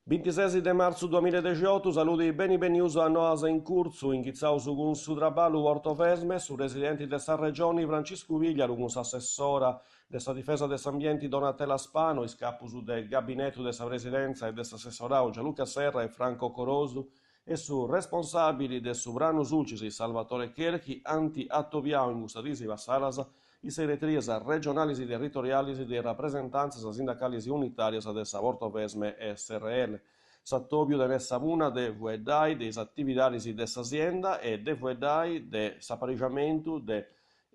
Bintises de martzu duamillaedexiotu, saludi beni benius a Noas in Curtzu, inghitzaus cun su traballu Portovesme, su presidenti de sa Regioni Franciscu Pigliaru cun s'assessora de sa difesa de s'ambienti Donatella Spano, is capus de gabinetu de sa presidentza e de s'assessorau Gianluca Serra e Franco Corosu e su responsàbili de su Pranu Sulcis Salvatore Cherchi ant atobiau in custas diis passadas is segreterias regionalis e territorialis de is rapresentàntzias sindacalis unitàrias de sa Portovesme srl. S'atòbiu tenet sa punna de fueddai de is atividadis de sa sienda e de fueddai de s'aparixamentu de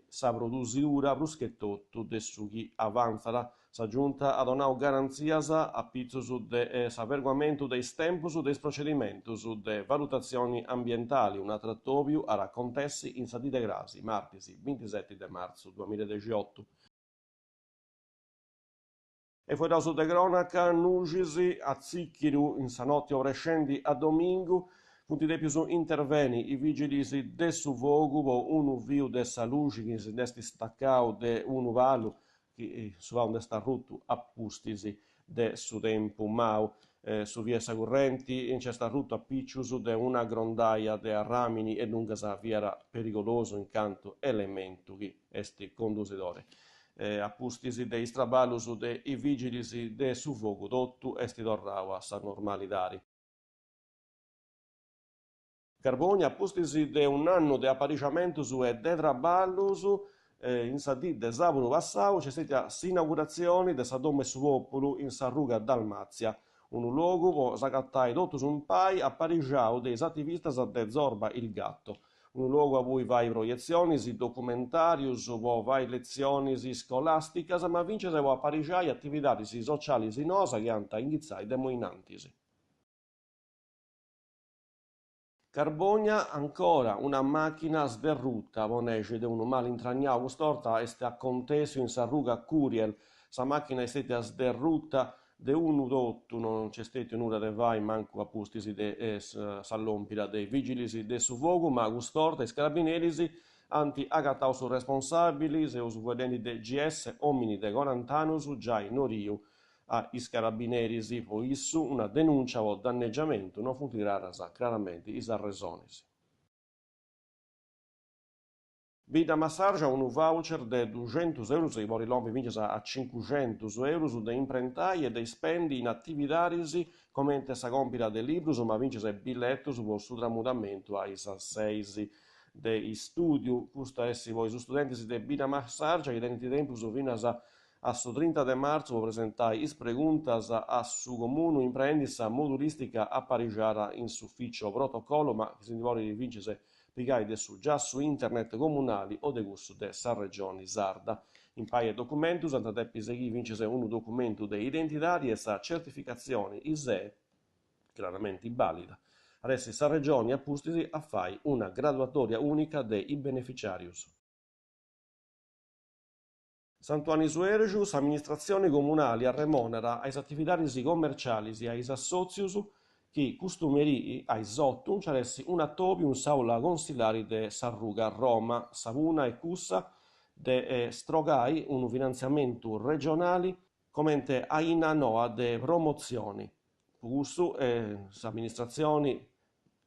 sa produsidura prus che totu de su chi avantzat. Sa Giunta at donau garantzias a pitzus de s'averguamentu de is tempus de is procedimentus de valutatzioni ambientali. Un'atru atòbiu at a acontessi in sa dì de crasi, martis bintiseti de martzu duamillaedexiotu. E fueddaus de cronaca, Nuxis, atzìchidu in sa noti obrescendi a domingu, funt dèpius interveni is vìgilis de su fogu po unu fiu de sa luxi chi si nd'est stacau de unu palu chi su palu nd'est arrutu a pustis de su tempu mau. Su fiu 'e sa currenti nc'est arrutu a picius de una grondaia de arràmini e duncas fiat perigolosu in cantu elementu chi est condusidori. A pustis de is traballus de is vìgilis de su fogu totu est torrau a sa normalidadi. Carbònia, a pustis de un'annu de aparixamentus e de traballus, in sa dì de sàbudu passau nc'est stètia s'inauguratzioni de sa Domu 'e su Pòpulu in sa ruga Dalmàtzia, unu logu po s'agatai totus impai aparixau de is ativistas de Zorba il Gatto. Unu logu abui fai proietzionis, documentàrius, po fai letzionis scolàsticas, ma fintzas po aparixai atividadis socialis noas chi ant a inghitzai de moi innantis. Carbònia, ancora una màchina sderruta po nexi de unu mali intragnau, custa 'orta est acontèssiu in sa ruga Curiel, sa màchina est stètia sderruta de unu totu, no nc'est stètiu nudda de fai mancu a pustis de sa lòmpida de is vìgilis de su fogu, ma custa 'orta is carabineris ant agatau su responsàbili, seus fueddendi de GS, òmini de corant'annus giai nodiu a is carabineris, po issu una denùncia po dannegiamentu, no funt craras craramenti is arresonis. Biddamassargia unu voucher de duxentus eurus chi podit lompi fintzas a cincuxentus eurus de imprentai e de ispendi in atividadis comente sa còmpira de librus ma fintzas e billetus po su tramudamentu a is seis de istùdiu. Custu est po is studentis de Biddamassargia chi tenint tempus finas a su trinta de martzu po presentai is preguntas a su Comunu impreendi sa modulìstica aparixada in s'Ufficio Protocollo ma chi si ndi podit fintzas pigai de su giassu internet comunali o de cussu de sa Regioni Sarda. Impai a is documentus ant a depi seghiri fintzas unu documentu de identidadi e sa certificatzioni ISEE, craramenti bàlida. At essi sa Regioni a pustis a fai una graduatòria ùnica de is beneficiàrius. Santuanni Suèrgiu, s'amministratzioni comunali arremonat a is atividadis commercialis e a is assòtzius chi custu merii a is otu nci at essi un'atòbiu in s'àula consilari de sa ruga Roma. Sa punna est cussa de strogai unu finantziamentu regionali comente aina noa de promotzioni. Po cussu s'amministratzioni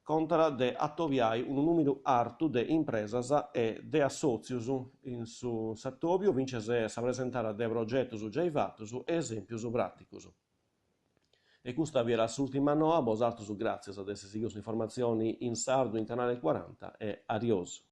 contat de atobiai unu nùmeru artu de impresas e de assòtzius in su s'atòbiu fintzas sa presentada de progetus giai fatus e esèmpius pràticus. E custa fiat s'ùrtima noa, bosàterus gràtzias de essi sighiu s'informatzioni in sardu in Canale Cuaranta e adiosu.